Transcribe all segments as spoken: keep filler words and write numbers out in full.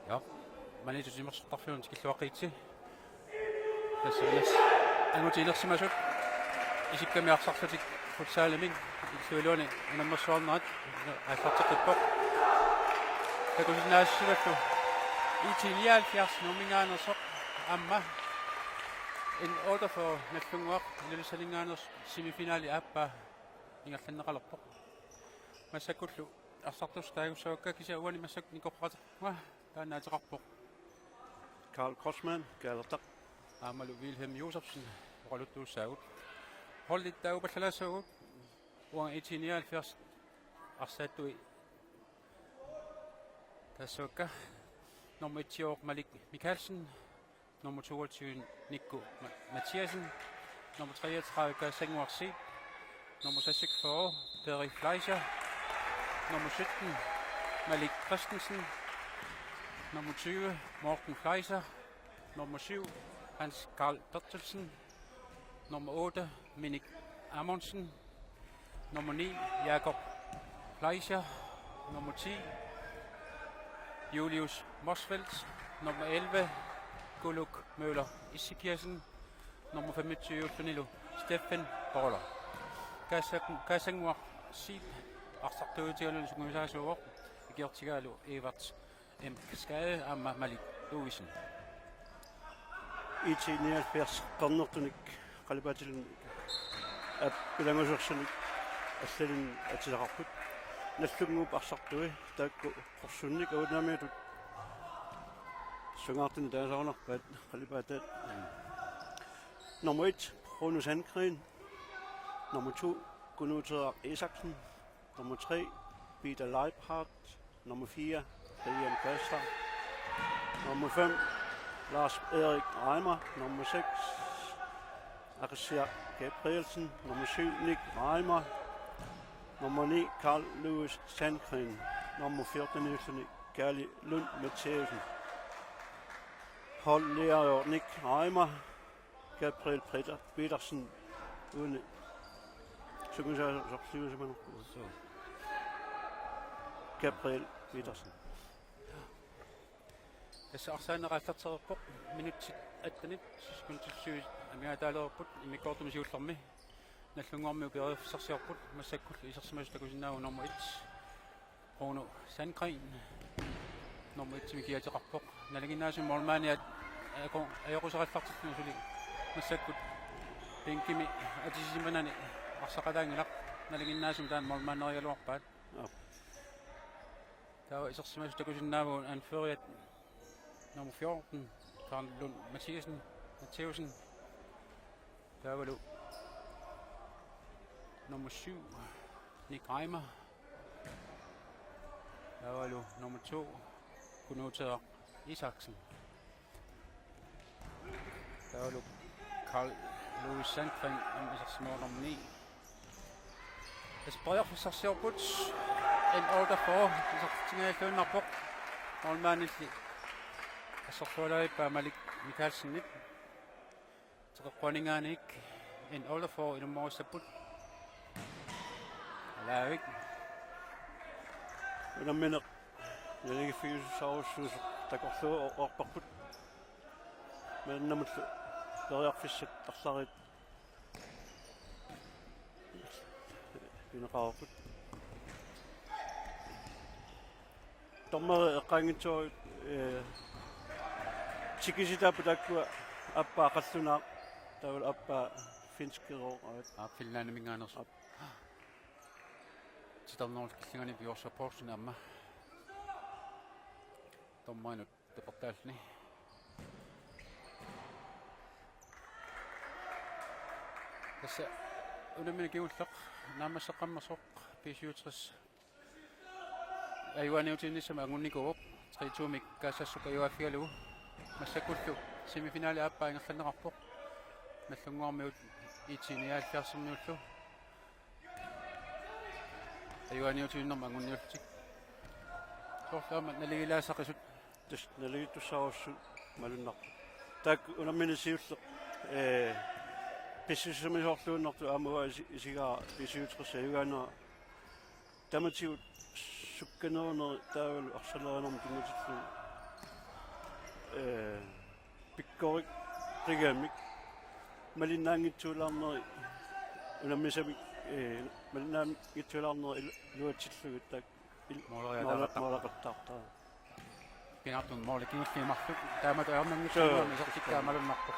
Ja, Maniitsup timersortarfiup tikilluaqqigitsi. Tassa inersi-, angutit inersimasut isikkamik arsarlutik futsalimik illuiluani unammersuarnerat aallarteqqippoq. Takusinnaassassallu I T nioghalvfjerds Nuumminngaanneersoq aamma N otteogfyrre Nagdlunguaq Ilulissaninngaanneersoq semifinali aappaa ingerlanneqalerpoq. Massakkullu arsartussat taagussavakka, kisianni uani massakkut nikoqqaqateqarpunga taanna ateqarpoq. Karl Grossmann, Kaalertaq. Aammalu Wilhelm Josefsen oqaluttuussaagut. Holdit taagupallalaassavagut uanga I T nioghalvfjerds arsaattui taassavakka. Nummer et-iuvoq Malik Mikaelsen, nummer toogtyve Nikku Ma-, Mathiassen, nummer treogtredive Kaasannguaq Zeeb, nummer seksogfyrre Peri Fleischer, nummer sytten Malik Christensen, nummer tyve Morten Fleischer, nummer syv Hans Karl Berthelsen, nummer otte Minik Amundsen, nummer ni Jakob Fleischer, nummer ti Julius Motzfeldt, nummer elleve Kuluk Møller Ezekiassen, nummer femogtyve Lunilu Steffen Borler. Kaasang-, Kaasannguaq Zeeb arsartuutigalugu sungiusaasuuvoq, ikiortigaalu Evert M. Skade aamma Malik Duisen. I T nioghalvfjerds qernertunik qalipaatilinnik aap ilanngusersunik allanik atisaqarput. Nagdlunguup arsartui taakku qorsunnik avunaamiutut sungaartunik taasarunarpaat qalipaataat. Nummer et, Bruno Sandgreen. Nummer to, Kunuuteeraq Isaksen. Nummer tre, Peter Leibhardt. Nummer fire, Brian Koster. Nummer fem, Lars Erik Reimer. Nummer seks, Aksia Gabrielsen. Nummer syv, Nick Reimer. Nummer ni, Carl Louis Sandgren. Nummer fjorten, Nielsen Kali Lund Mathiasen. Holdleder Nick Reimer. Gabriel Peter-, Petersen, uani sungiusaasarsiusimanerpoq. Suu. Gabriel Petersen. Tassa arsaanneq aallartereerpoq, minutsit attenit sekundit syv amigaataalereerput immikkoortumi siullermi. Nagdlunguarmiut periarfissarsiorput, massakkullu isersimasut takusinnaavagut nummer et Bruno Sandgren. Nummer et-imik kiateqarpoq. Nalinginnaasumik målmandiat ajo-, ajoquserallartilluni suli massakkut bænkimi atisisimanani arsaqalaanngilaq. Nalinginnaasumik taanna målmanderigaluarpaat. Joo. Taava isersimasut takusinnaavagut anføreriat nummer fjorten, Karl Lund Mathiassen, Matthæussen. Taavalu nummer syv, Nick Reimer. Taavalu nummer to, Kunuuteeraq Isaksen. Taavalu Carl Louis Sandgren aamma isersimavoq nummer ni. Tassa periarfissarsiorput, N otteogfyrre isertitsiniarluinnarpoq. Målmandilli assersualaarpaa Malik Mikaelsenip. Teqeqquaninngaanniit N otteogfyrre inummerissapput. Alaavik. Unammineq naligiiffigisussaarussuusoq takorluugarput. Maannamullu periarfissat arlaat pineqarput. Dommeri eqqaanngitsoq, eh, tikisitaapput taakkua aappaa qallunaaq, taavalu aappaa finskeroq, aap, Finlandiminngaanneersoq. Aap. Titarnerullu killingani Bjørn Poulsen aamma dommerinut tapertaalluni. Tassa unammineq kingulleq naammasseqqammersoq B syvogtres ajugaaniutiinnissamut angunnikuuvoq, tre to-mik Kaasassup ajugaaffigalugu. Massakkullu semifinali aappaa ingerlanneqarpoq. Nagdlunguarmiut I T nioghalvfjerdsimiullu. Ajugaaniutiinnermut angunniullutik. Soorlu aamma naligilaasaqisut. Tassa naligiittussaarussut malunnarpoq. Taakku unammineq siulleq, eh, pissusissamisoorluinnartoq aamma uanga isi-, isigaara B syvogtres ajugaanera. Tamatigut sukkaneruneri taavalu arsalerinermut tunngatillugu. Ee, pikkorik qigamik malinnaanngitsuulaarneri unammisamik, ee, malinnaanngitsuulaarneri ilu-, iluatsillugit taakku il-, Mooleriataartaq. Moole-, moolaqattaartaq. Pingaartumik mooli kingulliit marluk taamatut ajornanngitsuunermi Suu. isertikkaa malunnarpoq.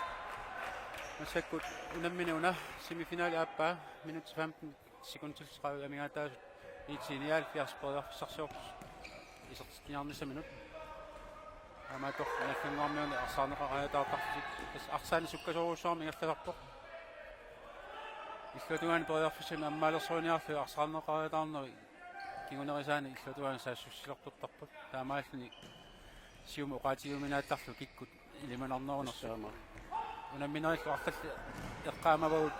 Massakkut unammineq una semifinali aappaa minutsit femten sekundit tredive amigaataasut IT nioghalvfjerds periarfissarsiorput isertitsiniarnissaminut. Taamaattoq Nagdlunguarmiuni arsaarneqariataartarlutik. Tassa arsaanik sukkasoorujussuarmik ingerlasarpoq. Illuatungaani periarfissamik ammaalersoriniarlugit arsaarneqariataarneri kingunerisaannik illuatungaani saassussilertortarput. Taamaalilluni siumut oqaatigiuminaattarlugu kikkut ilimanarnerunersut. Taama. Unamminerillu arlallit eqqaamavagut.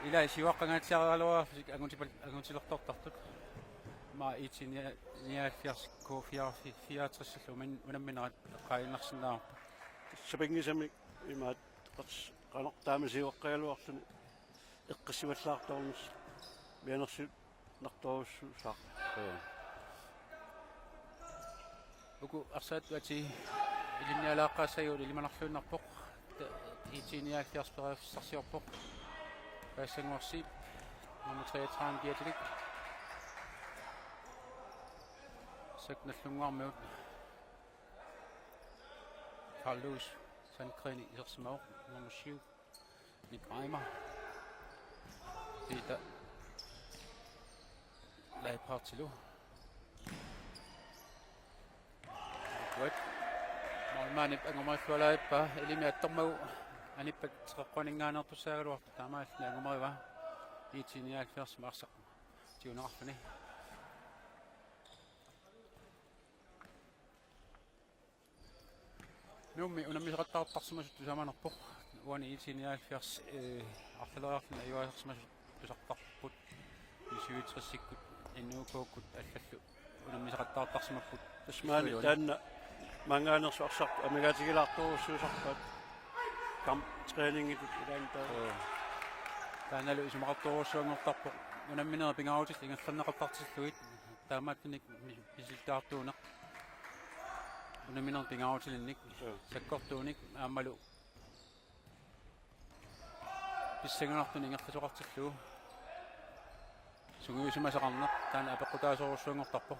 Ilai siuaqqangaatsiaraluarlutik angutipal-, angutilertortartut. Aamma IT nioghalvfjerds K fireoghalvtreds-illu min-, unamminerat eqqaaginnarsinnaavarput. Sapinngisamik imaat qas-, qanoq taama siuaqqagaluarluni eqqissavallaartoornersoq mianersunnartorujussuussaaq. Joo. Uku arsaattut atii ilinnialaaqqaassagigut ilimanarluinnarpoq. Ta-, IT nioghalvfjerds periarfissarsiorpoq. Baassanguarsiip nummer treogtredive Piatilik. Sak Nagdlunguarmiut. Carl Lewis Sandgreni isersimavoq nummer syv. Nick Reimer. Peter Leibhardtilu. Wet. Målmandip angumarillualaarpaa ilimi attormagu anippat teqeqquaninngaanneertussaagaluartoq taamaalilluni angumarivaa IT nioghalvfjerds arsaq tiguneqarluni. Nuummi unammisaqattaartarsimasut tusarsimanerput uani IT nioghalvfjerds, eh, arlaleriarluni ajugaasarsimasut tusartarput. B syvogtresikkut, N U K-kkut allallu unammisaqattaartarsimapput. Tassa maani Illuatungaani. Taanna maanngaanneersoq arsarput amigaatigilaartorujussuusarpaat. Kamp træningitut ilaantaa. Oo. Taannalu isumaqartorujussuanngortarpoq. Unamminerit pingaarutillit ingerlanneqartartillugit. Taamaattunik mi-, misilitaartuuneq. Unamminerit pingaarutilinnik. Joo. Sakkortuunik aammalu pissanganartunik ingerlasoqartillugu. Sungiusimasaqarneq taanna apeqqutaasorujussuanngortarpoq.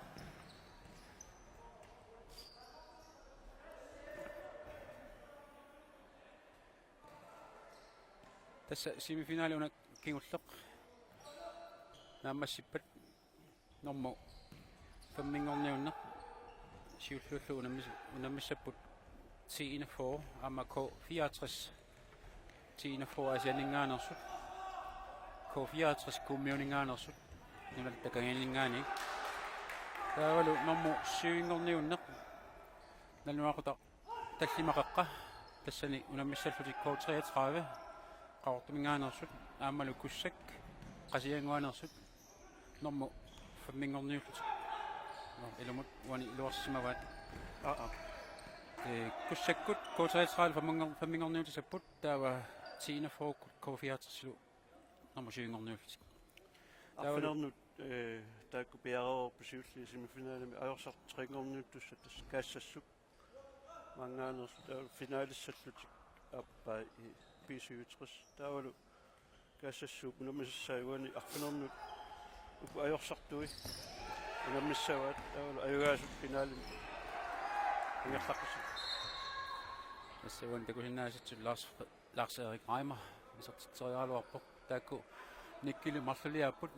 Tassa semifinali una kingulleq. Naammassippat normu femminngorniunneq siulliullugu unammis-, unammissapput T enogfyrre aamma K fireogtres. T enogfyrre Aasianninngaanneersut. K fireogtres Kuummiuninngaanneersut. Nunatta Kangaaninngaanniit. Taavalu normu syvinngorniunneq. Nalunaaqutaq tallimaqaqqa. Tassani unammissallutik K treogtredive. Qaqortuminngaanneersut. Aammalu Kussak. Qasigiannguaneersut. Normu femminngorniullutik. Nå, ilumut uani iluarsimavaat. Aa, aa. Ee, Kussakkut K treogtredive femminngor-, femminngorniutissapput, taava T enogfyrrekkut K fireogtresilu normu syvinngorniullutik. Taavalu arfineq-marluk, ee, taakku piareerput siulliit semifinalimi ajorsartut trekkorniuttussat tassa Kaassassuk. Maanngaanneersut taavalu finalissallutik aappaa i B syvogtres. Taavalu Kaassassut unammisassaat uani arfineq-marluk uku ajorsartui unammissavaat taavalu ajugaasut finalimi ingerlaqqissapput. Tassa uani takusinnaasatsinni Lars, Lars Erik Reimer isertitseriaraluarpoq. Taakku Nickilu marluliaapput.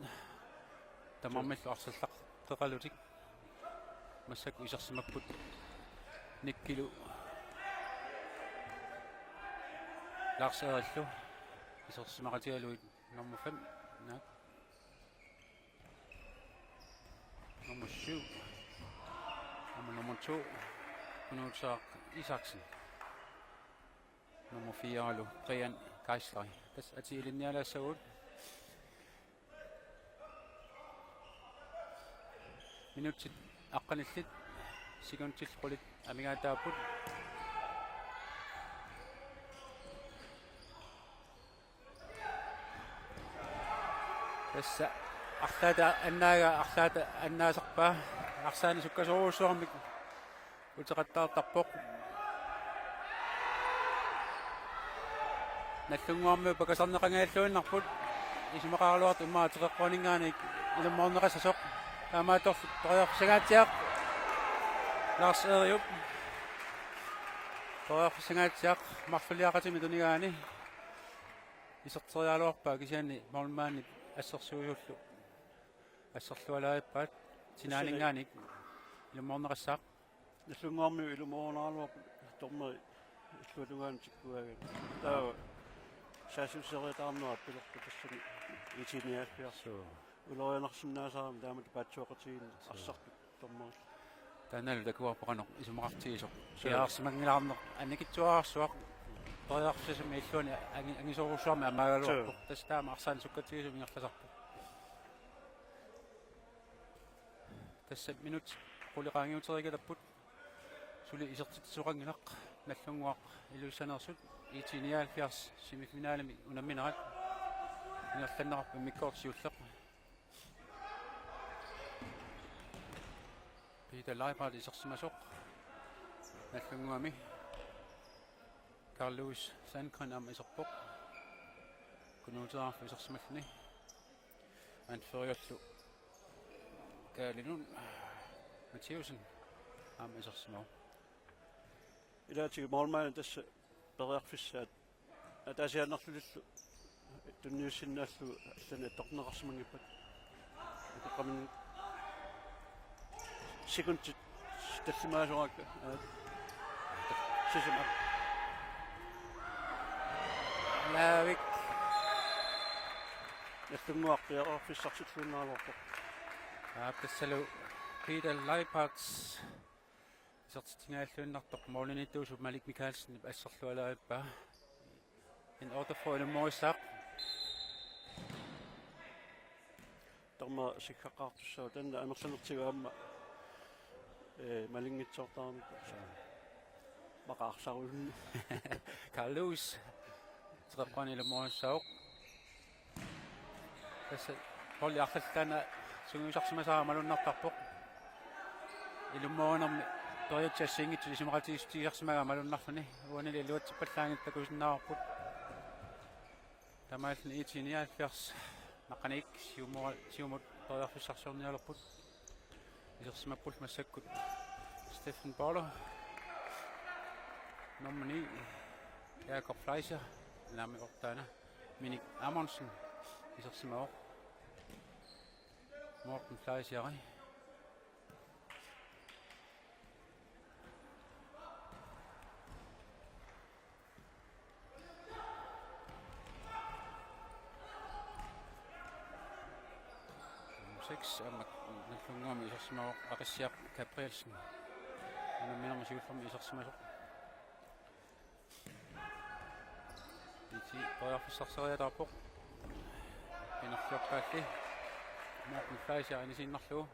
Tamarmillu arsallaqqeqalutik. Massakkut isersimapput Nickilu Lars Erillu. Isersimaqatigalugit nummer fem. Naak. Nummer syv. Nummer, nummer to. Kunuutsaaq Isaksen. Nummer fire-lu Brian Geisler. Tassa atii ilinnialaassagut. Minutsit aqqanillit, sekundit qulit amigaataapput. Tassa arlaata annaagaa, arlaata annaasarpaa, arsaanik sukkasoorujussuarmik Uteqattaartarpoq. Nagdlunguarmiut pakasarneqanngilluinnarput. Isumaqaraluartoq immaqa teqeqquaninngaanniit ilummoorneqassasoq. Taamaattorli periarfissangaatsiaq Lars Eriup. Periarfissangaatsiaq marluliaqatimi tunigaani iserteriaraluarpaa kisianni målmandip assersuisullu asserlualaarippaat sinaaninngaanniit ilummoorneqassaaq. Nagdlunguarmiut ilumoorunaaraluarput dommeri illuatungaani tikkuaagami. Taava saassusseriataarnerat pilerpoq tassani IT nioghalvfjerds. Suu. Ulorianarsinnaasarami taamatut paatsuuqatigiinneq arsartut dommerit. Taannalu takuarput qanoq isumaqartigisoq. Suu. Piareersimanngilaarneq annikitsuararsuaq periarfissarmi illuani angi-, angisoorujussuarmik ammaagaluarpoq. Suu. Tassa taama arsaanik sukkatigisumik ingerlasarpoq. Tassa minutsit qulip qaangiuteriikkaluarput. Suli isertitsisoqanngilaq Nagdlunguaq Ilulissaneersut. IT nioghalvfjerds semifinalemi unamminerat ingerlanneqarpoq immikkoortoq siulleq. Peter Leibhardt isersimasoq Nagdlunguami. Carl Lewis Sandgren aamma iserpoq. Kunuuteqarfik isersimalluni. Anføreriallu Kaali Lund Mathiassen aamma isersimavoq. Ilaatigut målmandit tassa periarfissaat ataasiaannarlulillu tunniussinnaallugu allanik attortinneqarsimanngippat. Utoqqaminnik sekundit tallimaasoraakka. Aa. Sisima. Laavik. Nagdlunguaq periarfissarsilluinnaraluarpoq. Aap, tassalu Peter Leibhardt isertitsingaalluinnartoq målimiittuusoq Malik Mikaelsenip asserlualaarippaa. En otteogfyrre ilumoorissaaq. Taama siggaqaartussaavoq taanna amerlanertigut aamma, ee, malinngitsoortaramik. Maqaarsarulluni. Carl Lewis. Teqeqquani ilumoorissaaq. Tassa holdit arlallit taanna sungiusarsimasara malunnartarpoq. Ilumoorinermi periutsit assigiinngitsut isumaqatigiissutigisarsimagaa malunnarluni. Uanili iluatsippallaanngillat takusinnaavarput. Taamaalilluni IT nioghalvfjerds naqqaniik siumua-, siumut periarfissarsiornialerput. Isersimapput massakkut Steffen Boller. Nummer ni, Jakob Fleischer, naamik ortaana. Minik Amundsen isersimavoq. Morten Fleischeri. Nummer seks, aamma Nagdlunguami isersimavoq Aqissiaq Gabrielsen. Unamminermi siullermi isersimasoq. IT periarfissarsioriataarpoq. Pinerliorpaalli. Morten Fleischer inisiinnarlugu.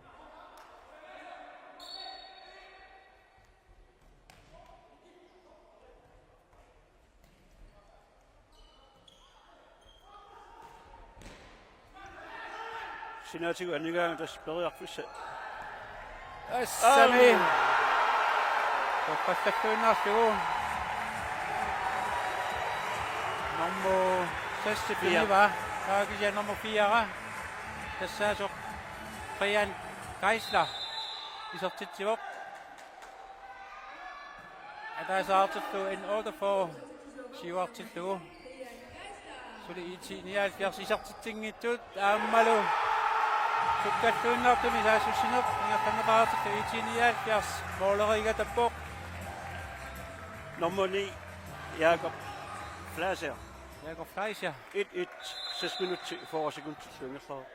Sinaatigut anigaanga tassa periarfissaq. Tassami. Au. Toqqassalluinnarlugu. Nummer seks. Fire. Piva. Taava kisianni nummer fire. Tassaasoq Brian Geisler. Isertitsivoq. Ataaseq artillugu N otteogfyrre siuartillugu. Suli IT nioghalvfjerds isertitsinngitsut aammalu sukkalluinnartumik saassussineq ingerlanneqartillugu IT nioghalvfjerds måleriigatappoq. Nummer ni, Jakob Fleischer. Jakob Fleischer. Et et, seks minutsit fyrre sekundillu ingerlareerpoq.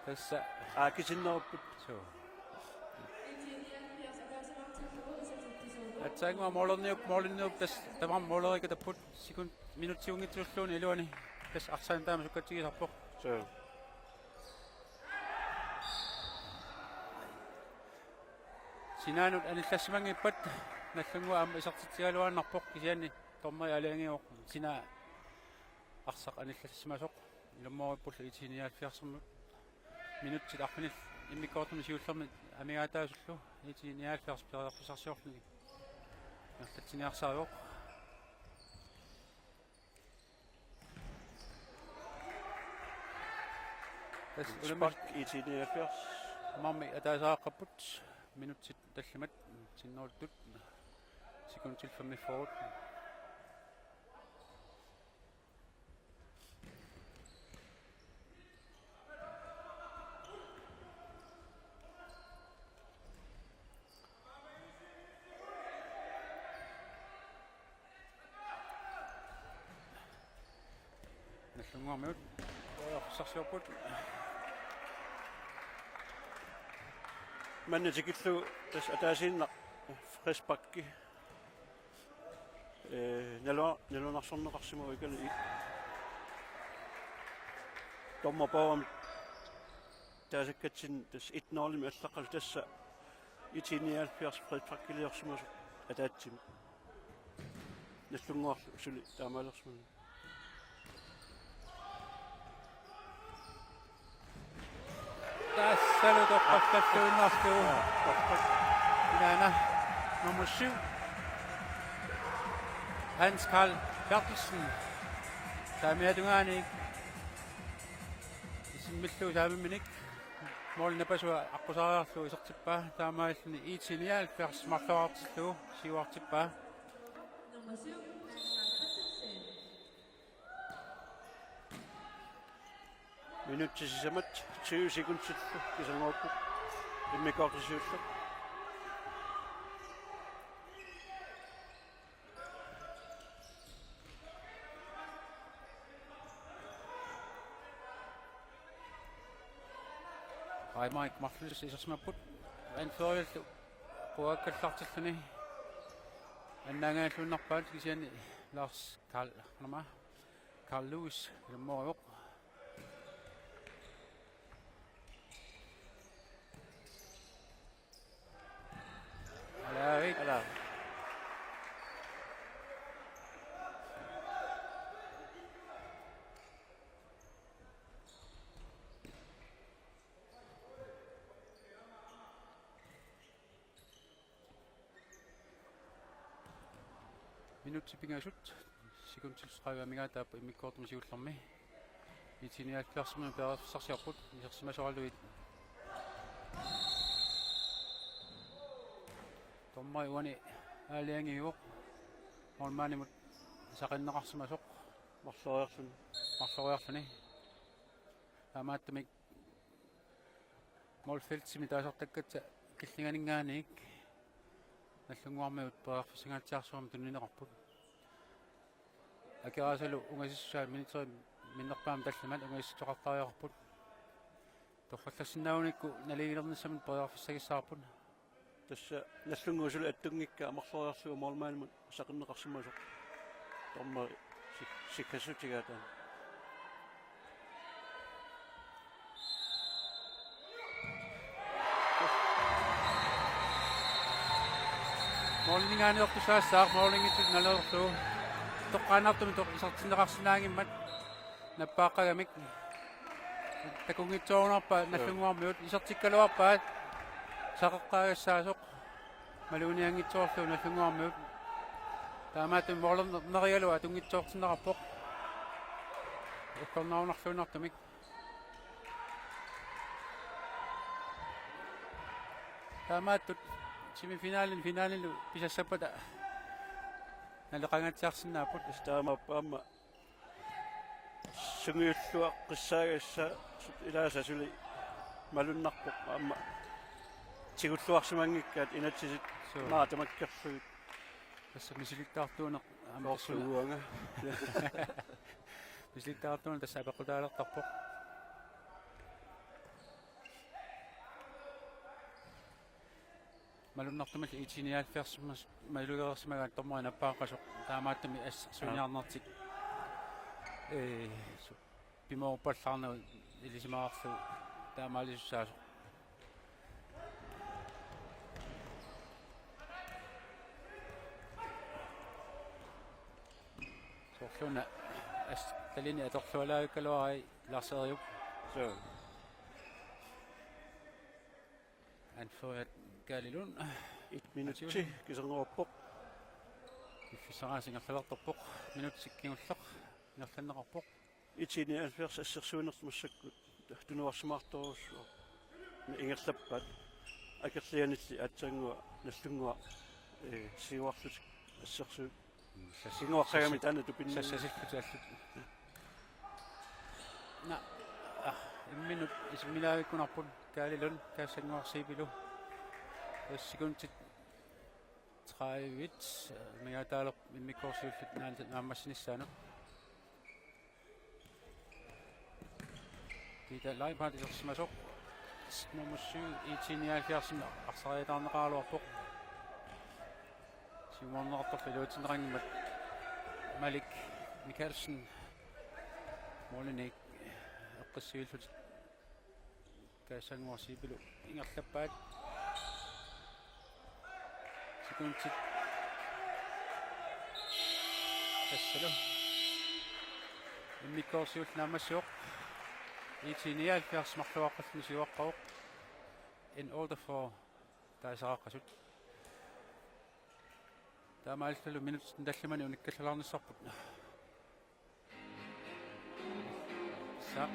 Tassa. Aa, kisinnerupput. Suu. Aatsaannguaq målerniup, målerniup tassa tamarmik måleriikkatapput sekund, minutsit siunngitsulluunniit iluani tassa arsaannik taama sukkatsigisarpoq. Suu. Sinaanut anillassimanngippat Nagdlunguaq aamma isertitsigaluaannarpoq kisianni dommeri aalajangivoq sinaa arsaq anillassimasoq. Ilummoorippullu IT nioghalvfjerdsimut. Minutsit arfinillit immikkoortumi siullermi amigaataasullu IT nioghalvfjerds periarfissarsiorluni Ingerlatsiniarsarivoq. Tassa unammis-, Spark I T nioghalvfjerds. Maanna ataasiaqqapput, minutsit tallimat sinneruttut, sekundit femogfyrre. Nallunnguarmiut periarfissarsiorput. Maanna tikillugu tassa ataasiinnaq frisparki. Ee, nalua-, nalunaarsorneqarsimavoq ikani i-, dommer Poorami taasakkatsinni tassa et nul-imik allaqqasoq, tassa I T nioghalvfjerds frisparkiliorsimasoq ataatsimik. Nallunnguarlu suli taamaalersimavoq. Tassalu toqqartalluinnarlugu. Inaana nummer syv, Hans Karl Berthelsen. Saamiata tungaanut isimmillugu saamimminik målip napasua aqqusaareerlugu isertippaa. Taamaalilluni I T nioghalvfjerds marloriartillugu siuartippaa. Minutsit sisamat tyve sekundillu kisanngorupput immikkoortut siulleq. Raimaik marlullusi isersimapput. Anførerillu quakkallartilluni annaangajalluinnarpaat, kisianni Lars Karl, nama, Karl Lewis ilummorivoq. Alaavik. Ala. Minutsit pingasut, sekundit tredive amigaataapput immikkoortumi siullermi. I T nioghalvfjerdsimiut periarfissarsiorput, isersimasoraluit. Dommeri uani aalajangiivoq. Målmandimut saqinneqarsimasoq. Marloriarluni. Marloriarluni. Taamaattumik målfeltimi taasartakkatsinni killinganinngaanniit Nallunnguarmiut periarfissanngaatsiarsuarmik tunineqarput. Akeraasalu ungasissusaat minutsit minnerpaamik tallimat ungasissuteqartariaqarput. Torrallassinnaagunikku naligiilernissamut periarfissagissavarput. Tassa Nallunnguup suli attunngikkaa marloriarlugu målmandimut saqinneqarsimasoq. Dommeri sik-, sikkassutigaat taanna. Måliminngaanniit tusaassaq, måliminngaanniit naleerlugu. Toqqaannartumik toq-, isertinneqarsinnaanngimmat nappaaqqagamik. Takunngitsoorunarpaat Nallunnguarmiut, isertikkaluarpaat saqeqqaagassaasoq. Maluginianngitsoorlugu Nallunnguarmiut. Taamaattumik målernerigalugu atunngitsoortinneqarpoq. Ullornarunarluinnartumik. Taamaattut semifinalimi finalelu pisassappata naleqangaatsiarsinnaapput. Taamaappoq aamma sungiulluaqqissaagassaq ilaasa suli malunnarpoq aamma tigulluarsimanngikkaat inatsisit. Suu. Imaat tamakkerlugit. Tassa misilittaartuuneq aamma tassa una. Soorlu uanga. Misilittaartuuneq tassa apeqqutaalertarpoq. Malunnartumik I T nioghalvfjerds mas-, malugereersimagaat dommeri nappaaqqasoq, taamaattumik assersuiniarnertik. Ee, su-, pimooruppallaarnagu ilisimaarlugu taamaalisussaasoq. Soorluuna as-, talini atorlualaavikkaluarai Lars Erik. Suu. Anføreriat Kaalilun. Et minutti kisanngorupput. Piffissaq aasiit ingerlalertorpoq, minutsit kingulleq ingerlanneqarpoq. I T nioghalvfjerds assersuinertut massakkut tunuarsimaartorujussuaq ingerlappaat, akerlianilli aatsaannguaq Nagdlunguaq, ee, siuarlutik assersuut. Sas-, kinguaqqagami sas-, taanna tupinni. Sassasillutik allut. Naa, aa, imminnut isimmilaavikkunarput Kaali Lund, Kaasannguaq Siipilu. Sekundit tredive, miaataalerpoq immikkoortoq siulleq naan-, naammassinissaanut. Peter Leibhardt isersimasoq. Nummer syv, I T nioghalvfjerds arsariataarneqaraluarpoq. Siumoorneqartorlu iluatsinneqanngimmat Malik Mikaelsen. Målini eqqissivillutik. Kaasannguaq Siipilu ingerlappaat. Sekundit. Tassalu. Immikkoortoq siulleq naammassivoq. I T nioghalvfjerds marluaqqalluni siuaqqavoq. N otteogfyrre taasaqaqqasut. Taamaalillutillu minutsit tallimanik unikkallalaarnissarput. Sa.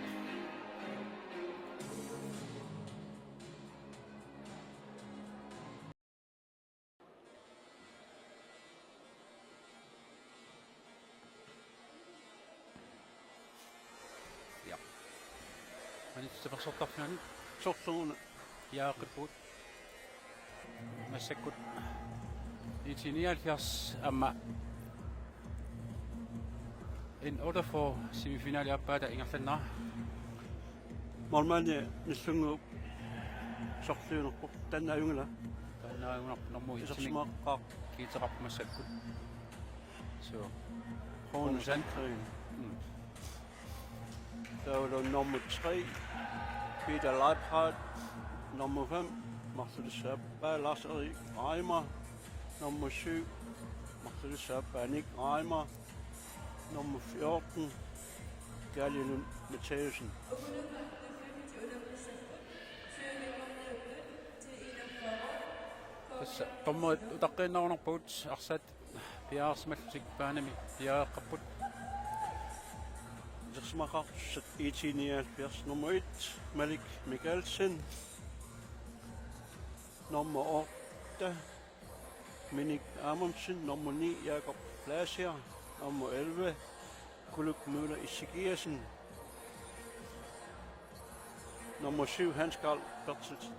Ja. Manitsi tapersersortarfiani. Sorsuuna. Piareeqqippugut. Massakkut I T nioghalvfjerds aamma N otteogfyrre semifinali aappaata ingerlannera. Målmandi Nagdlunguup sorliunerpoq. Taanna ajunngilaq. Taanna ajunngilaq, nummer et-imik. Isersimaqqaaq. Kiiteqarpoq massakkut. Suu. Rune Sandgreen. Mm. Taavalu nummer tre, Peter Leibhardt. Nummer fem, marlulissaappa Lars Erik Reimer. Nummer syv, marlulissaappa Nick Reimer. Nummer fjorten, Kaali Lund Matthæussen. Tassa dommerit utaqqiinnarunarpagut, arsaat piareersimallutik baanimi piareeqqapput. Isersimaqartussat I T nioghalvfjerds, nummer et, Malik Mikaelsen. Nummer otte, Minik Amundsen. Nummer ni, Jakob Flasia. Nummer elleve, Kuluk Møller Ezekiassen. Nummer syv, Hans Karl Berthelsen.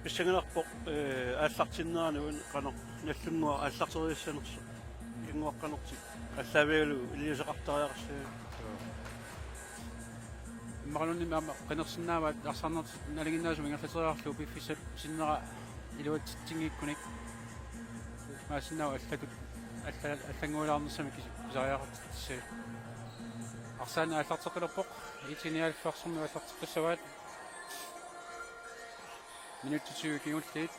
Pissanganarpoq, eh, aallartinnerani uani qanoq Nagdlunguaq aallarteriassanersoq. Kinguaqqanertik aallaavigalugu iliuuseqartariaqarluni. Immaqaluunniit aamma qinersinnaavaat arsaarnertik nalinginnaasumik ingerlateriarlugu piffissap sinnera iluatsitsinngikkunik. Imaassinnaavoq allatut alla-, allannguilaarnissamik kis-, pisariaqartitsissagut. Arsaanneq aallarteqqilerpoq, I T nioghalvfjerdsimi aallarteqqissavaat. Minutsit tyve kingulliit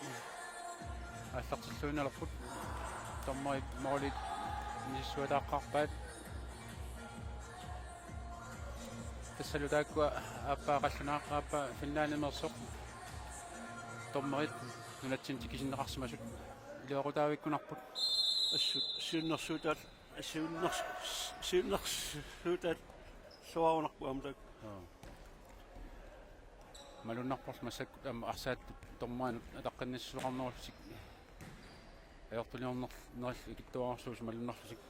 aallartilluinnalerput. Dommerit målit misissuataaqqaarpaat. Tassalu taakkua aappaa qallunaaq, aappaa Finlandimeersoq. Dommerit nunatsinni tikisinneqarsimasut iluaqutaavikkunarput. Assut siunnersuutaat, siunners-, siunnersuutaat suaarunarput aamma taakku. Joo. Malunnarporlu massakkut aamma arsaattut dommerinut ataqqinnissuseqarnerullutik. Ajortuliornerlu ikittuararsuusoq malunnarlutik.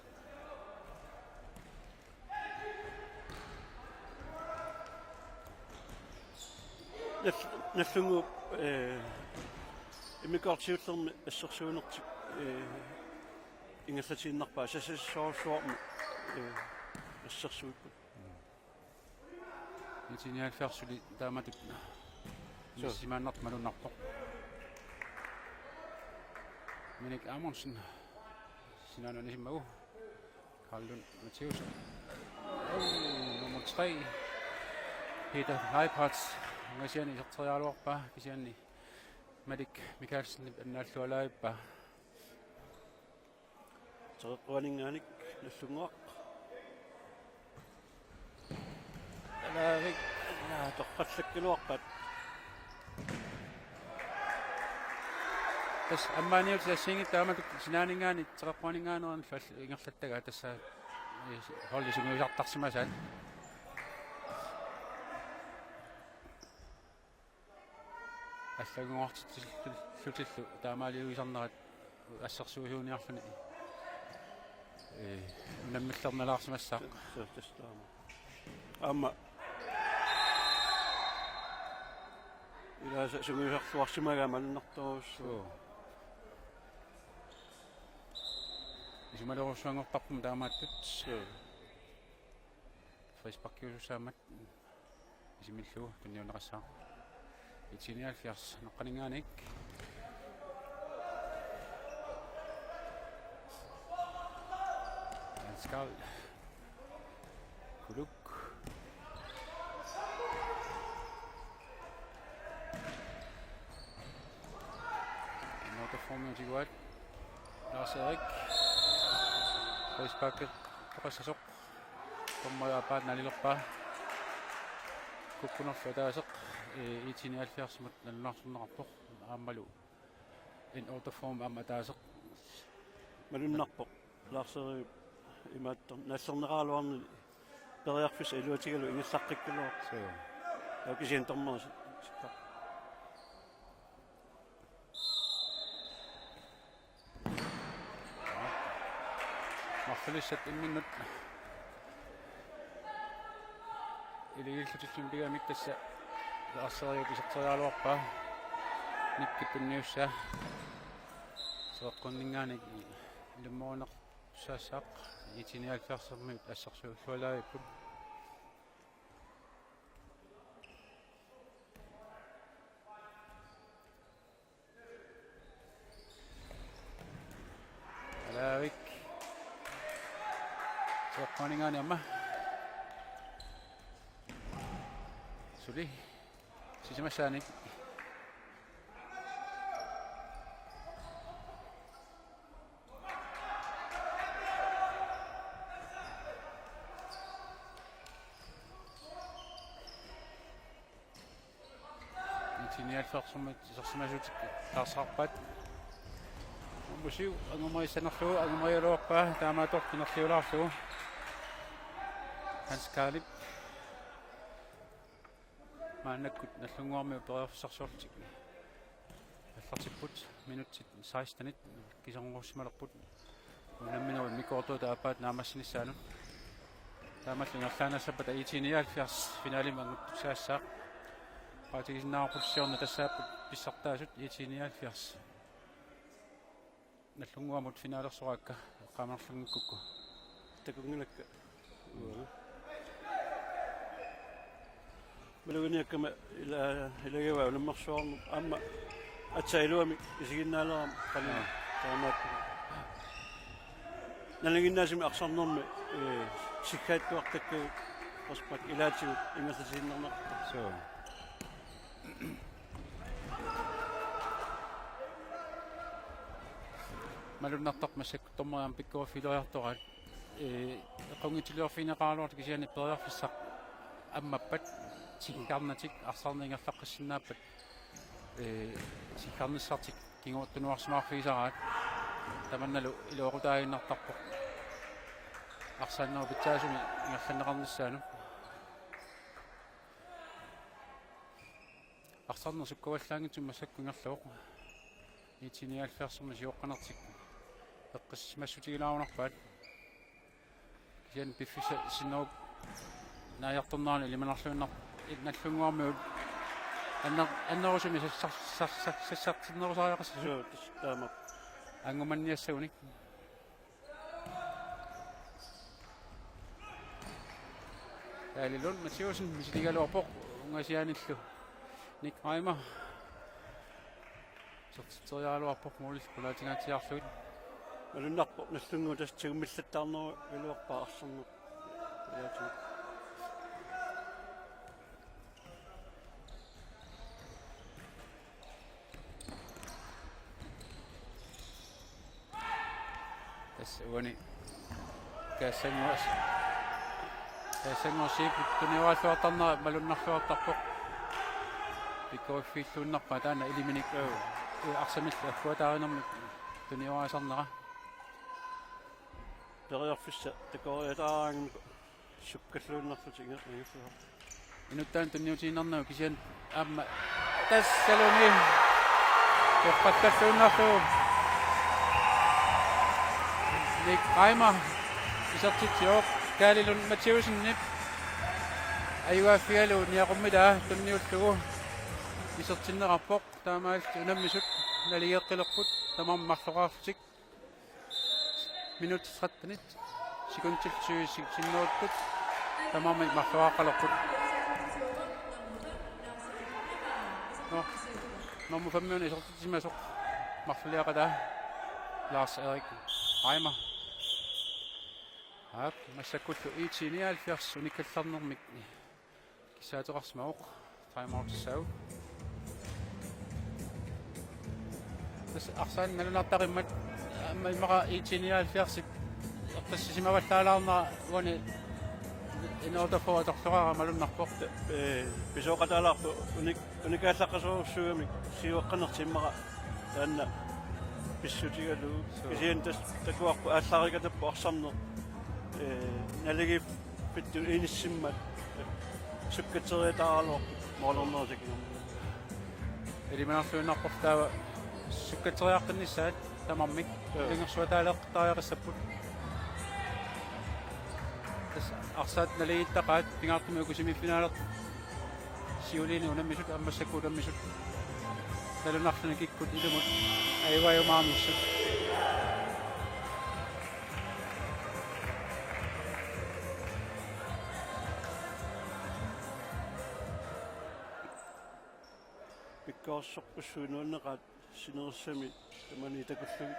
Nal-, Nagdlunguup, eh, immikkoortoq siullermi assersuinertik, eh, ingerlatiinnarpaat sassassorsuarmik, eh, assersuipput. I T nioghalvfjerds suli taamatut. Suu. Inissisimaannartoq malunnarpoq. Minik Amundsen. Sinaanut anisimmagu. Karl Lund Matthæussen. Oh, nummer tre. Peter Leibhardt. Ungasiani iserteriaraluarpaa. Kisianni Malik Mikaelsenip annaallualaavippaa. Teqeqquaninngaanniit Nagdlunguaq. Alaavik, aa, torrallakkaluarpaat. Tassa ammaaniutut assigiinngitsut taamatut sinaaninngaanniit teqeqquaninngaanneerlutik ingerlattagaa tassa, eh, holdi sungiusartarsimasaat. Allanngortitsillutillu taamaaliuisarnerat assersuisuuniarluni, eh, unammillernalaarsimassaaq. Su-, su-, tassa taama. Aamma ilaasa sungiusarluarsimagaa malunnartorujussuuvoq. Suu. Isumalerujussuanngortarput taamaattut. Suu. Frisparkiusussaammat. Isimillu tunniunneqassaaq. I T nioghalvfjerds naqqaninngaanniit. Hans Karl. Kuluk. Notaformiutigaat. Lars Erik. Frispark toqassasoq. Dommerit aappaat nalilerpaa. Kukkunerlu ataaseq, eh, I T nioghalvfjerdsimut nalunaarsorneqarpoq. Aammalu N otteogfyrre aamma ataaseq. Malunnarpoq. Lars Erik imaattoq nallerneqaraluarnini periarfissaq iluatigalugu ingerlaqqikkaluarpoq. Suu. Taava kisianni dommeri si-, sikka. Marlulissat imminnut iligillutillu pigamik tassa Lars Erik iserteriaraluarpaa. Nikkip tunniussaa. Teqeqqunninngaanniit ilummoorneqassaaq. I T nioghalvfjerdsimut assersuullualaavipput. Alaavik. Teqeqqunninngaanniit aamma. Suli. Sisamassaannik. I T nioghalvfjerdsimut isersimasuutik taarsaarpaat. Nummer syv, angumeriissanerlugu, angumerigaluarpaa, taamaattoq qinerliulaarlugu. Hans Karlip. Maannakkut Nagdlunguarmiut periarfissarsiorlutik aallartipput, minutsit sekstenit kiserngorsimalerput. Unamminerup immikkoortuata aappaat naammassinissaanut. Taamalu ingerlaannassappata I T nioghalvfjerds finalimi annguttussaassaaq. Oqaatigisinnaavarput siorna tassaapput pissartaasut I T nioghalvfjerds. Nagdlunguamut finalersoraakka eqqaamanarlunngikkukku. Takunngilakka. Maluginiakkama ila-, ilagivaa unammersuarneq aamma aatsaat iluamik isiginnaalerama qanoq. Aa. Taamaat. Nalinginnaasumik arsarnermi, ee, sikkaattuartakkagut frispark ilaatigut ingerlatiinnarneqartarpoq. Suu. Malunnartarpoq massakkut dommeriat aamma pikkoriffiileriartoraat. Ee, equnngitsuliorfigineqaraluartut kisianni periarfissaq ammappat sikkarnatik arsarneq ingerlaqqissinnaappat, ee, sikkarnissartik kinguattut tunuarsimaarfigisaraat. Tamannalu iluaqutaaginnartarpoq arsaannerup pitsaasumik ingerlanneqarnissaanut. Arsarneq sukkavallaanngitsumik massakkut ingerlavoq. I T nioghalvfjerdsimi sioqqanertik eqqissisimassutigilaarunarpaat. Kisianni piffissaq sinnerup naajartornerani ilimanarluinnar-, Nagdlunguarmiut anner-, annerusumik sassar-, sassar-, sassartinnerusariaqassasut. Suu, tassa taama. Angumanniassagunik. Dali Lund Mathiassen misiligaluarpoq ungasianillu. Nick Reimer. Isertitseriaraluarpoq målip qulaatingaatsiarlugit. Malunnarpoq Nagdlunguaq tassa tigummillattaarnerugaluarpaa arsarneq. Qulaatigut. Tassa uani Kaassanguas-, Kaassanguaq siiput tunioraalluartarnera malunnarluartarpoq. Pikkoriffiilluinnarpaa taanna iliminik. Joo. arsamillu agguataarinermik tunioraasarnera. Periarfissaq takoriataaraangamik sukkalluinnarlutik ingerlajussua. Inuttaanut tunniutiinnarnagu kisianni aamma tassalumi toqqallalluinnarlugu Nick Reimer isertitsivoq. Kaali Lund Mathiassenip ajugaaffigalugu niaqummitaa tunniullugu isertinneqarpoq. Taamaalillutik unammisut naligeqqilerput tamarmik marloqarlutik. Minutsit tretten sekundit syv sinneruttut tamarmik marloqaqqalerput. Nå, nummer femmiuna isertitsisimasoq marluliaqataa Lars Erik Reimer. Aap, massakkullu I T nioghalvfjerds unikkallarnermik kissaateqarsimavoq. Timeoutissaagut. Tassa arsaq nalunartaqimmat aamma immaqa I T nioghalvfjerdsip eqqissisimavarlaalaarnera uani N otteogfyrre atorluarpara malunnarpoq. Ee, pisooqataalaarpoq unik-, unikaallaqqasorujussuugamik siuaqqanertik immaqa taanna pissutigalugu. Suu. Kisianni tassa takuarput aallarikatappoq arsarneq. Ee, naligiiffittunut inissimmat sukkatseriataaraluarput målernerusakigami. Ilimanarluinnarporlu taava sukkatseriaqqinnissaat tamarmik. Joo. Ilungersuataaleqqaariaqassapput. Tassa arsaat naligiittaqaat pingaartumik uku semifinalertut siuliini unammisut aamma massakkut unammisut nalunarluni kikkut ilumut ajugajumaarnersut. Pikkorissorpassuit nuanneqaat sinerissami tamani takullugit.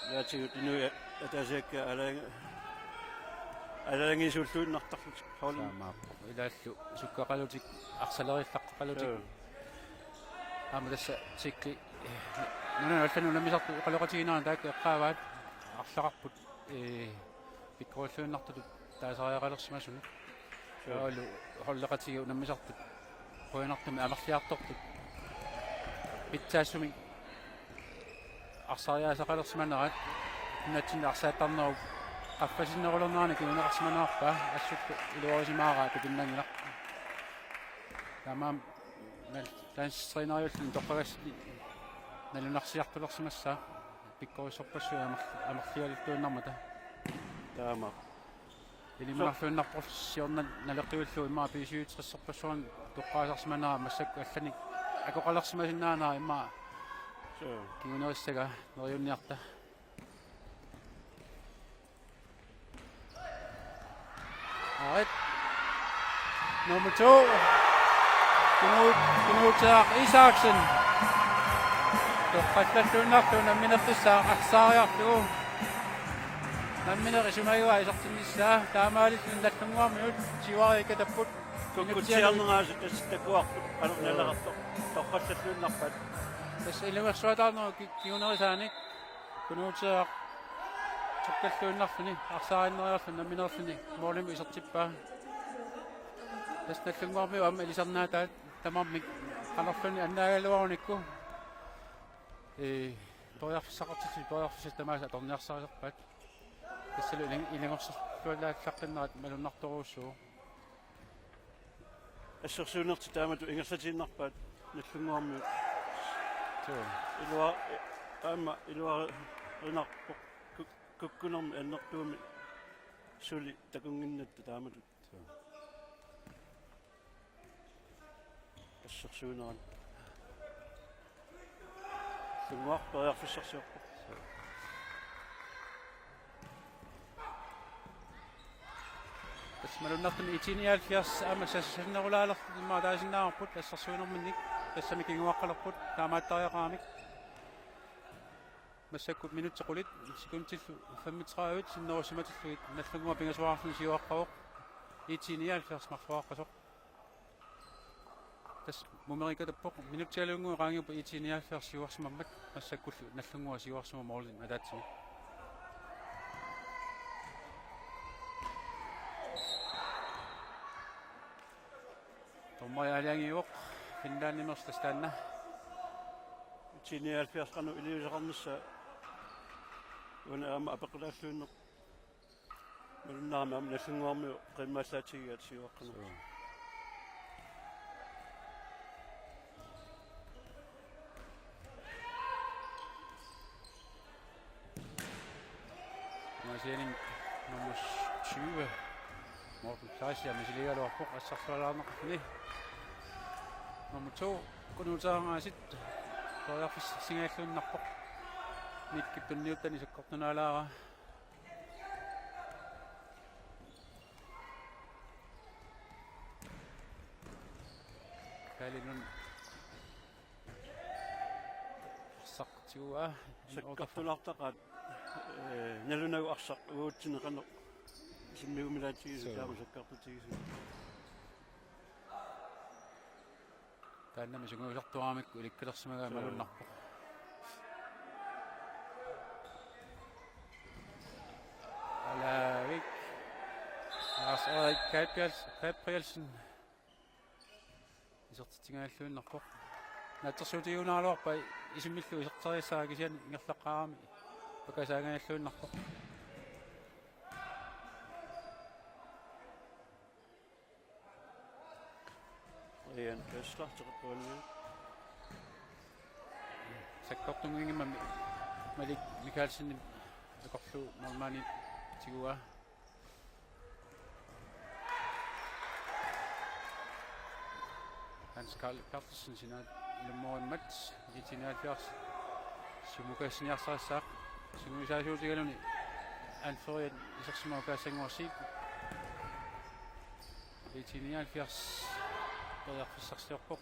Ilaatigut inuit ataasiakkaat aalaang-, aalaangiisuulluinnartarlutik. Hold. Taamaappoq. Ilaallu sukkaqalutik, arsaleriillaqqaqalutik. Joo. Aamma tassa sikki, eh, nunanut allanut unammisartut oqaloqatigiinnerat taakku eqqaavaat arlaqarput, eh, pikkorilluinnartutut taasariaqalersimasumik. Joo. Taavalu holdeqatigiit unammisartut qujanartumik amerliartortut pitsaassumik arsariaasaqalersimanerat nunatsinni arsaattarnerup qaffasinnerulerneranik kinguneqarsimanerarpaa, assut iluarisimaaraa tupinnanngilaq. Taamaammat nal-, landstræneriulluni toqqagassani nalunarsiartulersimassaaq pikkorissorpassuit amer-, amerligaluttuinnarmata. Taama. Ilimanarluinnarporlu siorna naleqqiullugu immaqa B syvogtresserpassuarnik toqqaasarsimanera massakkut allanik akoqalersimasinnaanera immaqa. Suu. Kingunerissagaa neriunniarta. Aarit. Nummer to. Kinu-, Knuuteeraq Isaksen. Toqqallalluinnarlugu nammineerlutissaaq arsaariarlugu. Nammineq isumagigaa isertinnissaa taamaalilluni Nagdlunguarmiut siuariikkatapput. Kukkutsiarneraasut tassa takuarput anornaleqartoq. Toqqallalluinnarpat. Tassa ilungersuataarnerup ki-, kingunerisaanik. Knuuteeraq sukkalluinnarluni, arsaarinneriarluni, nammineerluni, målimut isertippaa. Tassa Nagdlunguarmiut aamma ilisarnaataat, tamarmik qanorluunniit annaagaluarunikku. Ee, periarfissaqartitut, periarfissat tamaasa atorniarsarisarpaat. Tassalu iling-, ilungersorlualaallaqqinnerat malunnartorujussuuvoq. Assersuunertik taamatut ingerlatiinnarpaat Nagdlunguarmiut. Suu. Ilua-, aamma iluarinarpoq kuk-, kukkunermi annertuumik suli takunnginnatta taamatut. Suu. Assersuunerat. Nagdlunguaq periarfissarsiorpoq. Tassa malunnartumik I T nioghalvfjerds aamma sassanerulaalertut immaqa taasinnaavarput assersuinerminnik, tassami kinguaqqalerput taamaattariaqaramik. Massakkut minutsit qulit sekundillu femogtredive sinnerussimatillugit Nagdlunguaq pingasuarluni siuaqqavoq, I T nioghalvfjerds marluaqqasoq. Tassa mumereeqqatappoq, minutsialunnguit qaangiupput I T nioghalvfjerds siuarsimammat, massakkullu Nagdlunguaq siuarsimavoq målimik ataatsimik. Dommeri aalajangiivoq Finlandimeersoq, tassa taanna I T nioghalvfjerds qanoq iliuuseqarnissaa una aamma apeqqutaalluinnarpoq. Malunnarami aamma Nagdlunguarmiut qiimmaallaatigigaat siuaqqanut. Suu. Maasianin nummer tyve, Morten Kleist, ja, misiligaluarpoq assarlualaarneqarluni. Nummer to, Kunuutaangaasit, periarfissarsigalluinnarpoq. Nikkip tunniuttani sakkortunaalaara. Kaali Lund. Arsaq tiguaa. Sakkortunaartaqaat, ee, nalunagu arsaq uatsinnut qanoq isimmigumilaatigisut. Suu. Taama sakkortutigisut. Taannami sungiusartuaramikku ilikkalersimagaa. Suu. Malunnarpoq. Alavik. Lars Erik Gabriels-, Gabrielsen. Isertitsingajalluinnarpoq. Naatsorsuutigiunaaraluarpaa isimmillu iserteriassagaa, kisianni ingerlaqqaarami pakasaangajalluinnarpoq. Ian Kessler, teqeqquanni. Sakkortunnginnama Malik Mikaelsen akorlugu målmandip tiguaa. Hans Karl Berthelsen sinaat ilummorimmat, I T nioghalvfjerds siumukaassiniarsarissaaq. Sungiusaasuutigaluni anføreriat isersimavoq Kaassanguarsiip. I T nioghalvfjerds periarfissarsiorpoq.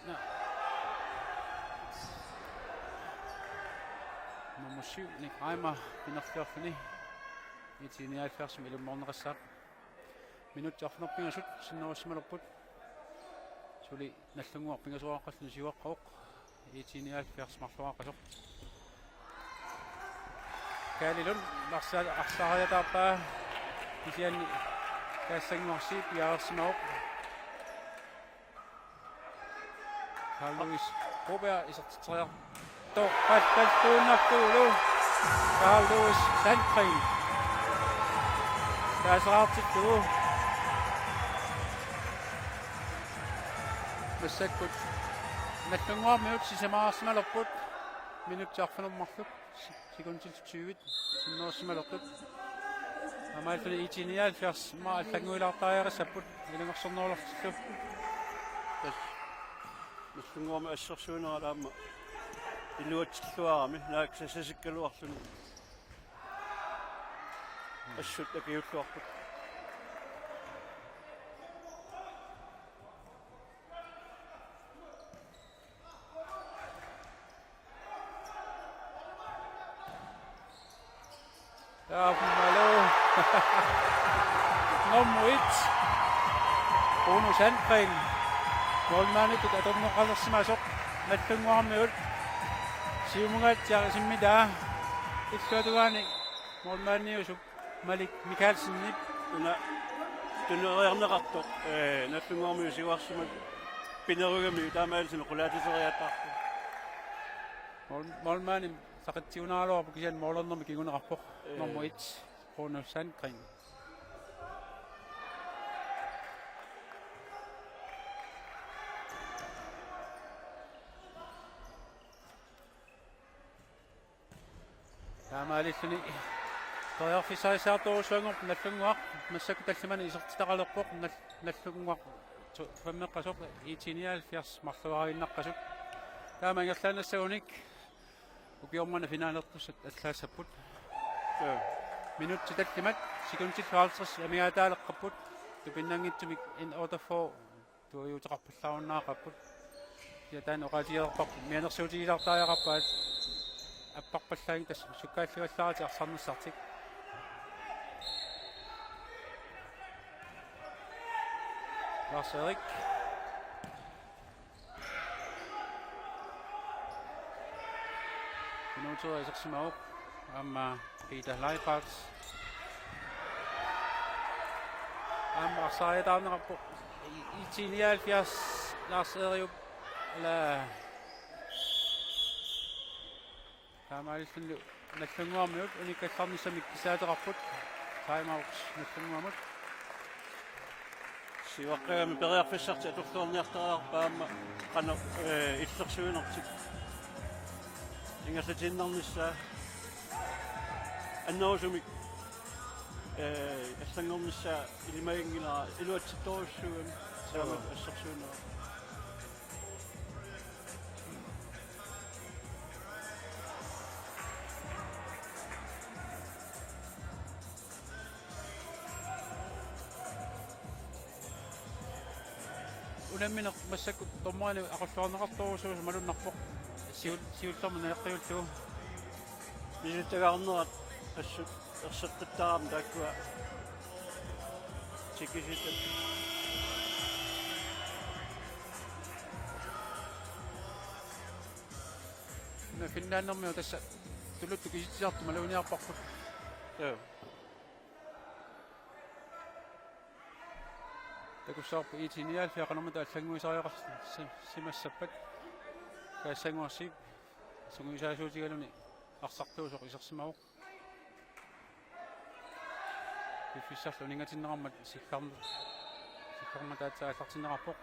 Naa. Nummer syv, Nick Reimer, pinerliorluni. I T nioghalvfjerdsimi ilummoorneqassaaq. Minutsit arfineq-pingasut sinnerussimalerput. Suli Nagdlunguaq pingasuaqqalluni siuaqqavoq. I T nioghalvfjerds marluaqqasoq. Kaali Lund, arsa-, arsariataarpaa, kisianni Kaassanguarsiip piareersimavoq. Carl Louis Broberg isertitseriartoq. Toqqattaattuinnartugulu Carl Louis Sandgreen. Taaseraartillugu. Massakkut Nagdlunguarmiut sisamaraarsimalerput. Minutsit arfineq-marluk. Sekundit tyve sinnerussimalerput. Taamaalilluni I T nioghalvfjerds aamma allannguilaartariaqassapput ilungersornerulertillu. Tassa Nagdlunguarmiut assersuinerat aamma iluatsilluarami, naak sassasikkaluarluni. Assut akiulluarput. Aammalu. Nummer et, Bruno Sandgreen. Målmanditut atorneqalersimasoq Nagdlunguarmiut. Siumungaatsiaq isimmitaa. Illuatungaani målmandiusup Malik Mikaelsenip. Una tuneriarneqartoq, ee, Nagdlunguarmiut siuarsimasut pinerugami taamaalilluni qulaatiteriaataarpoq. Mål-, målmandip saqitsigunaraluarpoq, kisianni målernermik kinguneqarpoq. Ee. Nummer et, Bruno Sandgreen. Taamaalilluni periarfissarissaartorujussuanngorpoq Nagdlunguaq, massakkut tallimanik isertitaqalerpoq. Nal-, Nagdlunguaq tu-, femmeqqasoq, I T nioghalvfjerds marluariinnaqqasut. Taama ingerlaannassagunik ukioq manna finalertussat allaassapput. Joo. Minutsit tallimat, sekundit halvtreds amigaataaleqqapput. Tupinnanngitsumik N otteogfyrre tuaviuteqarpallaarunnaaqapput. Ja, taanna oqaatigereerparput mianersuutigilaartariaqarpaat apparpallaanngitsut, tassa sukkaallivallaaratik arsarnissartik. Lars Erik. Minuuteq isersimavoq. Aamma Peter Leibhardt. Aamma arsariataarneqarpoq. I T nioghalvfjerds Lars Eriup. Ala. Taamaalillunilu Nagdlunguarmiut unikkallarnissamik kissaateqarput. Time out Nagdlunguamut. Siuaqqagami periarfissartik atorluarniartariaqarpaa aamma qanoq, eh, illersuinertik ingerlatiinnarnissaa. Annerusumik, eh, allanngornissaa ilimaginngilara iluatsittorujussuugami. Saamat assersuunera. Unammineq massakkut dommerinik aqulluarneqartorujussuusoq malunnarpoq. Siul-, siullermik naleqqiullugu. Misilittagaqarnerat assut erseqqittarami taakkua tikisitat. Una Finlandermiut tassa tuluttut kisitsisartut maluginiarparput. Joo. Takussavarput I T nioghalvfjerds qanormita allannguisariaqar-, si-, simassappat. Kaassanguarsiip sungiusaasuutigaluni arsartuusoq isersimavoq. Piffissarlu uningatinneqarmat sikkarm-, sikkarmat aatsaat aallartinneqarpoq.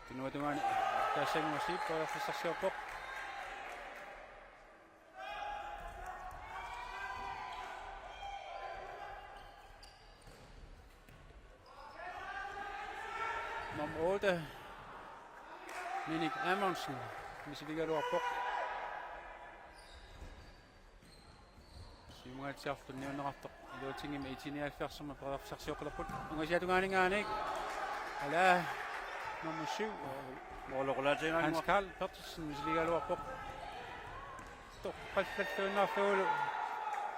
Tunuatungaani Kaassanguarsiip periarfissarsiorpoq. Nummer otte, Minik Amundsen, misiligaluarpoq. Siumungaatsiarlu tunniunneqartoq iluatsinngimmat I T nioghalvfjerdsimut periarfissarsioqqilerput. Ungasiatungaaninngaanniit. Ala, nummer syv. Mooloqulaatiingaanngua. Hans Karl Berthelsen misiligaluarpoq. Toqqallalluinnarlugulu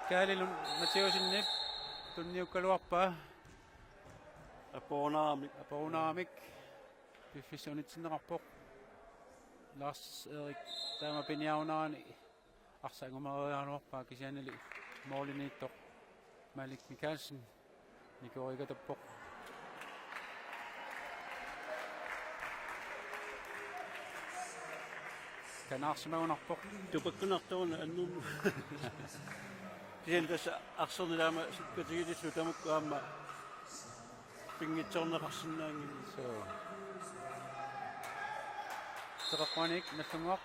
Kaali Lund Mathiassenip tunniukkaluarpaa. Aporunaamik. Aporunaamik. Piffissaq unitsinneqarpoq. Lars Erik taama piniarunarani arsaq angumeriaraluarpaa kisiannili mooliniittoq Malik Mikaelsen nikoorigatappoq. Kanaarsimagunarpoq. Tupakkunartoruna annum. Kisianni tassa arserni taama sukkatigilillugu tamakku aamma pinngitsoorneqarsinnaanngilaq. Suu. Teqeqquanik Nagdlunguaq.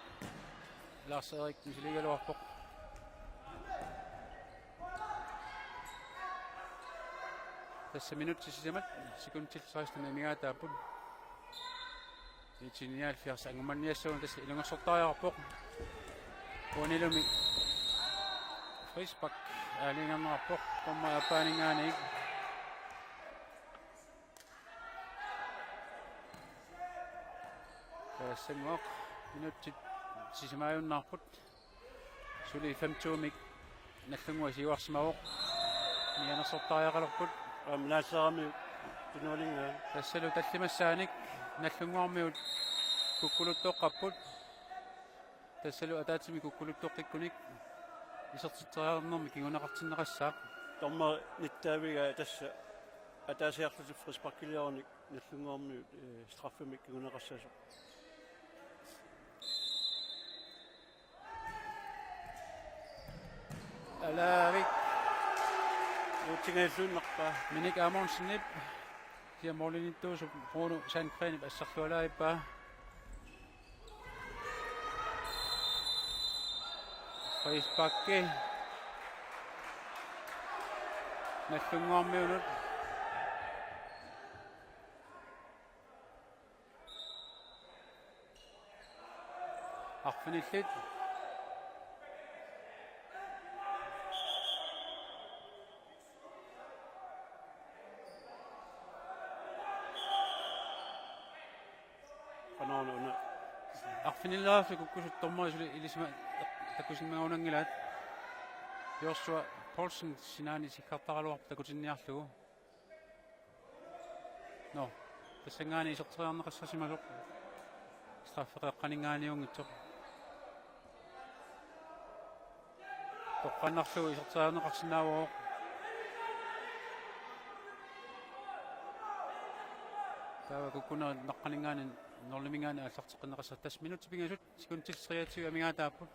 Lars Erik misiligaluarpoq. Tassa minutsit sisamat sekundit seksten imigaataapput. I T nioghalvfjerds angumaniassaanut tassa ilungersortariaqarpoq. Uanilumi frispark aalajangerneqarpoq. Dommerit aappaaninngaanniit. Kaassanguaq minutsit sisamaajunnaarput. Suli fem to-mik Nagdlunguaq siuarsimavoq. Mianersortariaqalerput. Aamma Naassaaramiut tunualingaa. Tassalu tallimassaanik Nagdlunguarmiut kukkuluttoqqapput. Tassalu ataatsimik kukkuluttoqqikkunik isertitseriarnermik kinguneqartinneqassaaq. Dommeri nittaavigaa tassa ataasiarlutik frisparkiliorneq Nagdlunguarmiut, eh, straffemik kinguneqassasoq. Alaavik. Uutsingajalluinnarpaa. Minik Amundsenip. Kisianni mooliniittuusoq Bruno Sandgrenip asserlualaavippaa. Frisparki. Nagdlunguarmiunut. Arfinillit. Qanoq una. Arfinillit kukkusut dommerit suli ilisima takusinnaagunanngilaat. Joshua Poulsen sinaani sikkartaraluarpoq takutinniarlugu. Nå, tassanngaanniit iserteriarneqassasimasoq. Straffeqeqqaninngaanniunngitsoq. Toqqaannarlugu iserteriarneqarsinnaavoq. Taava kukkunerit naqqaninngaanniit nul-iminngaanniit aallarteqqinneqassaaq. Tassa minutsit pingasut, sekundit treogtyve amigaataapput.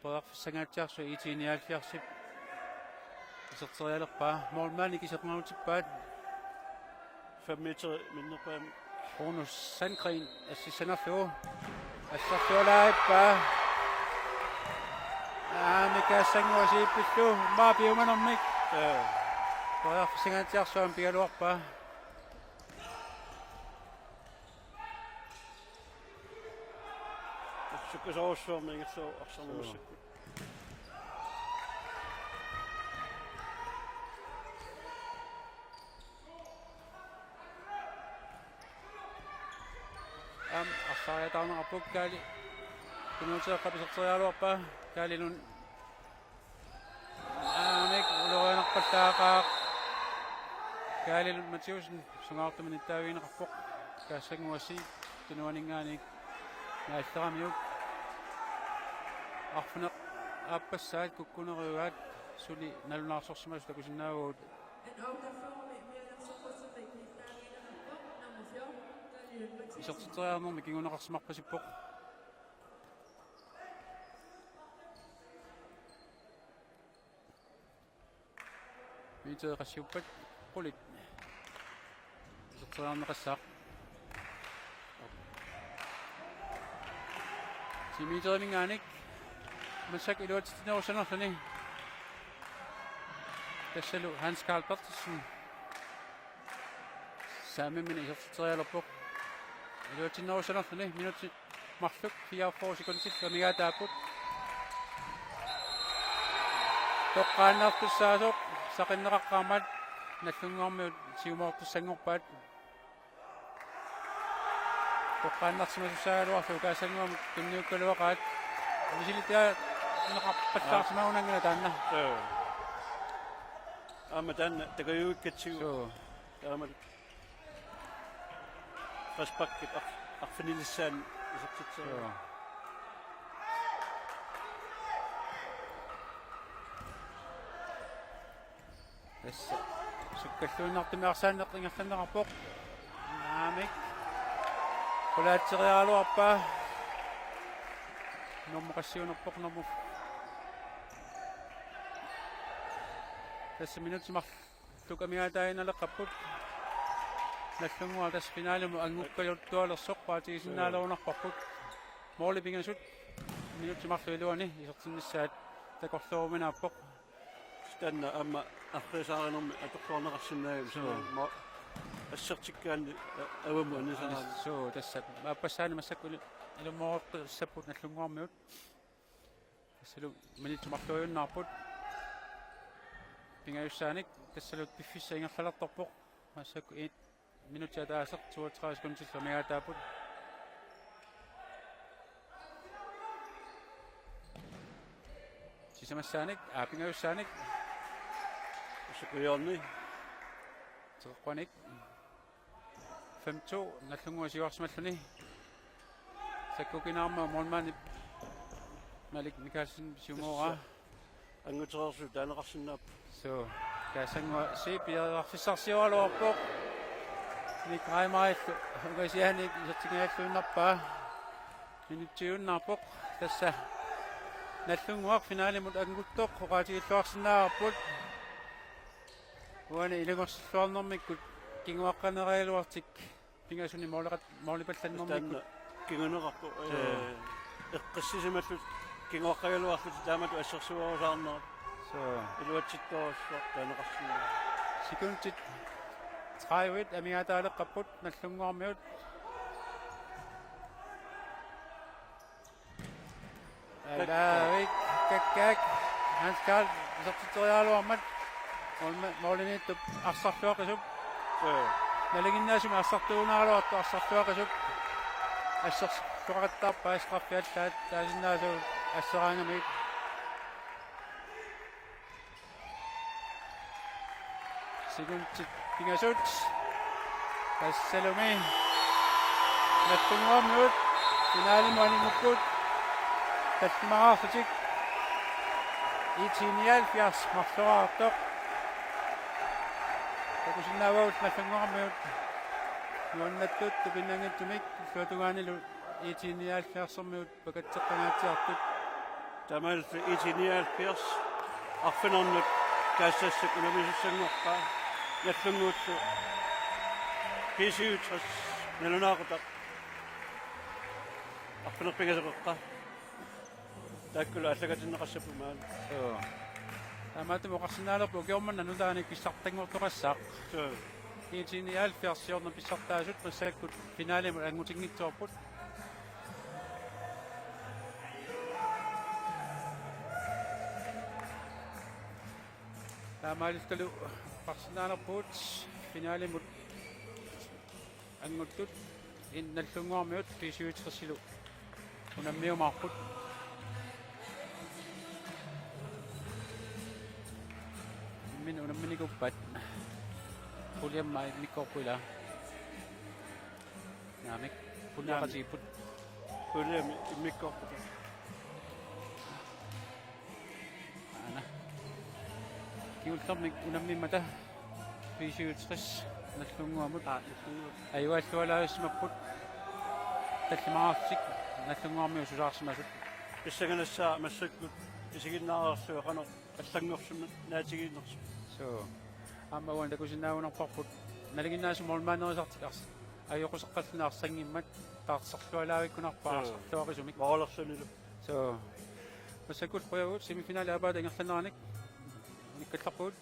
Periarfissanngaatsiarsuaq IT nioghalvfjerdsip iserterialerpaa. Målmandit iserngutippaat. Fem meter minnerpaamik. Bruno Sandgreen assissanerlugu. Assarlualaappaa. Aa, Mika Sannguaq siipillu. Maa piumanermik. Ee. Periarfissanngaatsiarsuaq pigaluarpaa. Sukkasoorujussuarmik ingerlavoq arsarneq massakkut. Aamma arsariataarneqarpoq Kaali. Knuth Eqqap iserteriaraluarpaa. Kaali Lund. Aamma ulorianarpallaaqaaq. Kaali Lund Mathæussen sungaartumik nittaavigineqarpoq. Mika Sannguaq siip tunuaninngaanniit naalleramiuk. Arfineq-aappassaat kukkunerugaat suli nalunaarsorsimasut takusinnaavagut. Iserteriarnermi kinguneqarsimarpasippoq. Miteeqassiuppat qulit. Iserteriarneqassaaq. Ti meteriminngaanniit massakkut iluatsitsinerussanerluni. Tassalu Hans Karl Berthelsen. Saamimminik iserterialerpoq. Iluatsinnerussanerluni minutsit marluk fireogfyrre sekundit amigaataapput. Toqqaannartussaasoq saqinneqaqqaarmat Nagdlunguarmiut siumoortussanngorpaat. Toqqaannarsimasussaagaluarlugu Mika Sannguamut tunniukkaluaqaat. Misilittaarneqarpallaarsimaguna taanna. Joo. Aamma taanna takajuikkatsigu. Joo. Taamalu. Frisparkit arf-, arfinilissaanut isertitseriarlugu. Joo. Tassa sukkalluinnartumik arsaanneq ingerlanneqarpoq. Naamik. Qulaatseriaraluarpaa. Nummer qassiunerpoq, nummer. Tassa minutsit marluk amigaataaginnaleqqapput. Nagdlunguaq tassa finalimut angukkajuttualersoq oqaatigisinnaalerunerparput. Måli pingasut minutsit marluk iluanni isertinnissaat takorlooruminaappoq. Taanna aamma arriisarinermi atorluarneqarsinnaagipput. Joo. Suna ma-, assertikkaanni a-, avammut anisaraanni. Suu, tassa. Aappassaani massakkut ilu-, ilumoortussapput Nagdlunguarmiut. Tassalu minutsit marluiunnaarput. Pingajussaanik, tassalu piffissaq ingerlalertorpoq. Massakkut i-, minutsit ataaseq toogtredive sekundillu amigaataapput. Sisamassaanik, aa, pingajussaanik. Sukkujoorni. Teqeqquanik. Fem to, Nagdlunguaq siuarsimalluni. Sakkukinaarmat målmandip Malik Mikaelsen siumooraa. Tassa. Angutereersut taaneqarsinnaapput. Suu, Mika Sannguaq siip piareerfissarsioraluarpoq. Nick Reimerillu ungasianik isertingajalluinnarpaa. Minutsiunnaarpoq. Tassa Nagdlunguaq finalimut anguttoq oqaatigilluarsinnaavarput. Uani ilungersulluarnermikkut kinguaqqanerigaluartik pingasuni måleqat-, målipallannermikkut. Taanna kinguneqarpoq, ee, eqqissisimallutik kinguaqqagaluarlutik taamatut assersuerusaarnerat. Suu. Iluatsittorujussuaq taaneqarsinnaapput. Sekundit tredive amigaataaleqqapput Nagdlunguarmiut. Alaavik Kakkaak. Hans Karl isertitseriaraluarmat. Målma-, målimiittup arsarluaqisup. Joo. Nalinginnaasumik arsartuunnaraluartoq arsarluaqisup. Assersuaqattaarpaa straffi allaat taasinnaasut asseraangamik. Sekundit pingasut. Tassalumi Nagdlunguarmiut finalimut aningupput. Tallimaraarlutik. IT nioghalvfjerds marloraartoq. Takusinnaavagut Nagdlunguarmiut Nuannattut tupinnanngitsumik illuatungaanilu IT-nioghalvfjerdsermiut pakatseqqangaatsiartut. Taamaalillutik IT-nioghalvfjerds arfineq-marlunut kaassassat unammisussanngorpaa, Nagdlunguullu B syvogtres nalunaaqutaq arfineq-pingasoqaqqaa. Taakkulu aallakatinneqassapput maani. Suu. Taamaattumik oqarsinnaalerpugut ukioq manna nutaanik pissartanngortoqassaaq. Suu. IT-nioghalvfjerds siorna pissartaasut massakkut finalimut angutinngitsoorput. Taamaalillutalu oqarsinnaalerpugut finalimut anguttut, Nagdlunguarmiut B syvogtresilu unammiumaarput. Imminut unamminikuuppat? Puljemi immikkoorput ilaa? Naamik, puljeqatigiipput. Puljemi immikkoorput. Aana. Kingullermik unammimmata B syvogtres Nagdlunguamut. Aa, Nagdlunguamut. Ajugalualaavissimapput tallimaarlutik Nagdlunguarmiut susaarsimasut. Pissanganassaaq massakkut isiginnaareerlunga qanoq allanngorsimanersoq naatigiinnersoq. Suu. Aamma uani takusinnaagunarparput nalinginnaasumik målmanderisartik ars-, ajoquseqqalluni arsanngimmat taarserlualaavikkunarpoq. Suu. Arsarluarisumik. Målersunilu. Suu. Massakkut qujavugut semifinali aappaata ingerlaneranik. Unikkallarpugut.